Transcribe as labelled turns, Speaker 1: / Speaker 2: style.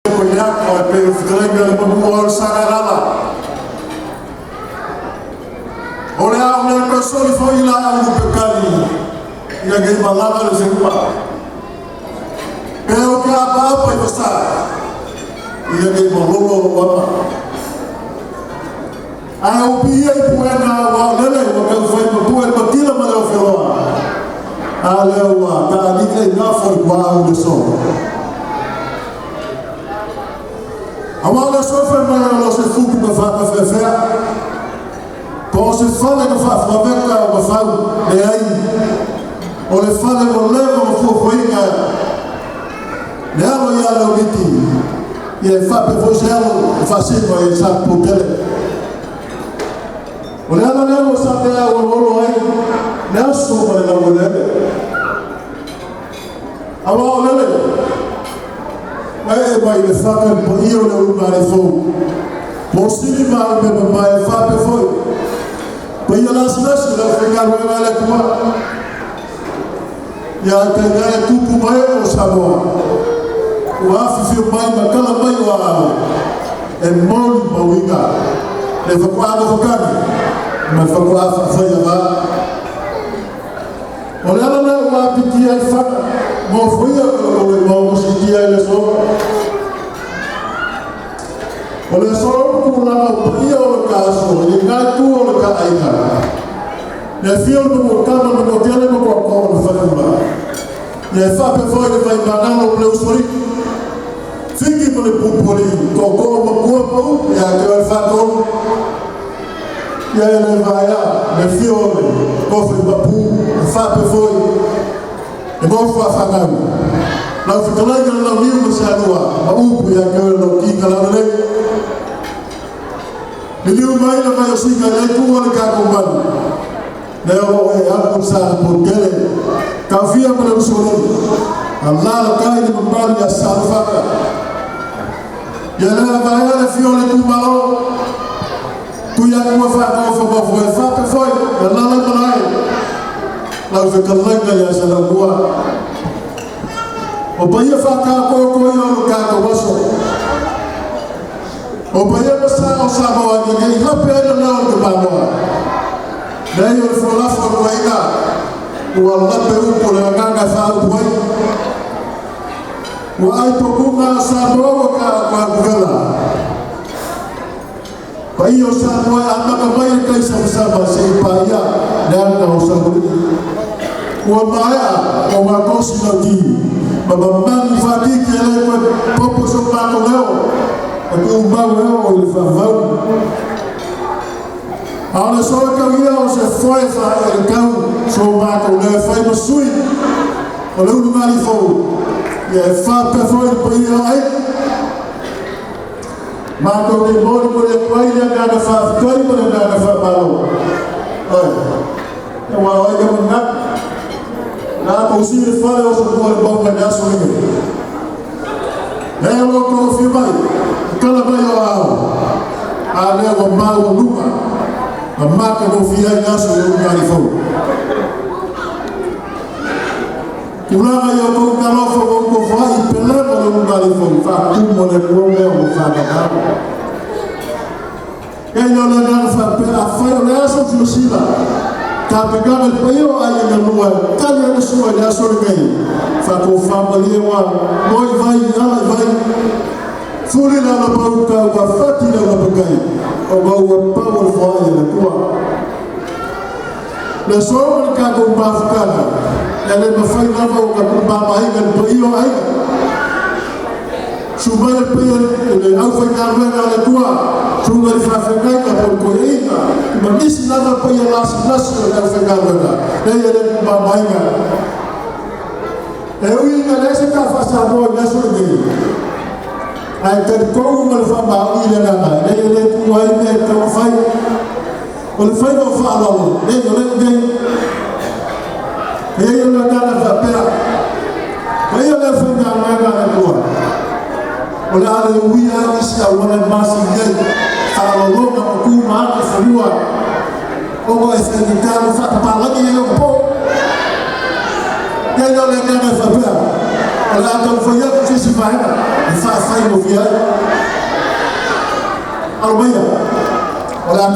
Speaker 1: Ko ia ko e pe fetalaiga le mamua o le sagalala. O le au le ko soli foi la au lupe kali. Ia ngai malava le sepa. Pe o ke apa apa i wasa. Ia ngai malolo o wama. Ae o pia i puena wa o lele wa kau whai mapua le matila ma le o whiroa. A lea ua ta alika i ngā whai kua au le so. Aua le so whai mai o lo se fuku ka whakawhewhea. Po o se fale ka whawhaweka o mawhau le ai. O le fale o lewa o fuafuainga. Le alo ia leo miti. Ia e whape fo se alo e whasino e sa putele. O le ala lea ua sa pea ua olo ai le aso ma le laueleele. Aua o lele, ua ee mai le faka le paia o le ulugalifou. Po sili ma au mea mamae e faapea foi. Paia lasilasi o le aufaigaluega a le Atua. Ia tainae tupu mai o Samoa. Ua afifio mai ma kala mai o aao e moli mauiga le faatoa nofokagi ma le faatoa faafaia va. O le ala lea ua apitia ai fana nofoia o le maogositia i le aso. O le aso o tulaga o paia o le ka aso i le itu o le ka aiga. Le afio o le manuatama manuatele ma koakoa o le faleula. Ia e faapea foi le vaimanalo o le usoalii. Fiki ma le pupuli, tootoo matua ma upu ia te oe le faatolu. Ia e le vaea, le afio o le nofo i mapu, e faapea foi le nofo a fanau. Lau fetalaiga le launiu ma sealua, ma upu ia te oe le laukiga laulelei. Liliu mai le vai o siga i le itu o le tatou malu. Lea o lo o e alu le sa potele. Taofia ma le usolei. Alalatai le mamalu ia Salufaka. Ia lea vaea le fio le itumalo. Tui atu ua faatofo e faapea foi. Ia lala i malae. Lau fetalaiga ia Salaua. O paia whakakoko ia o le tātou aso. O paia masa o Samoa ia nei lape ai le leo o te Mānoa. Nei o le fualafo o luaiga, ua lape upu le agaga e whaaupu ai. Ua ai tokuga o Samoa ua ka kuvela. Paia o Samoa e amata mai le taisamasama se i paia le aga o Samoa. Ua maea o makosi lauti, ma mamanu whatiki e le koe popo so mātou leo, e kuu mau eo o i le whaavau. A o le soe kau ia o se foe whae e le kau, so mātou leo e whai masui, o le ulugalifou, ia e whapea foi le paia o ai. Mātou te mori mo le atu ai le agaga faafetai ma le agaga faamalo. Oi, e wā oi ka manatu. Nā kou si le fale o sa mua le mauga le aso lenei. Lea o lo kou fia mai, kala mai o ao. A lea ua mau luga, ma maka kou fia ai le aso le ulugalifou. Tulaga i o kou galofa ua kou fai pele ma le ulugalifou, faatumu le tua mea o whanau. Kei leo le agaga faapea, afai o le aso silasila, tapenaga le paia o aiga na lua, tali ai le sua i le aso lenei, faatofamalie ua moi vai ala i vai, fuli le alapauta ua fati le alapakai, o maua pau o le foai e le tua. Le aso ma le tatou mafutaga, e le mafai lava o ka tumamaaiga le paia o aiga. Su mai le paia le aufaigaluega a le Atua, suga le faafeagaiga po le toeaiina, ma nisi lava paia lasilasi o le aufaigaluega, lea e le tumamaaiga. E ui ina leai se tafaasamoa i le aso lenei, ae talitonu ma le faamaoni i le agaga, lea e le tuua ai mea e taumafai. O le faiva o faaaloalo, nei o le nei. E ai o le agaga faapea, paia le aufaigaluega a le Atua. O le a le uia ai nisi auala e masani ai, faaaloaloga ma tu ma aga i fanua, ona e faigata le faatapalagi ai o po. Ia o le agaga e faapea. O le a taumafai atu se isi vaega e faafaigofie ai. Alo maia, o le a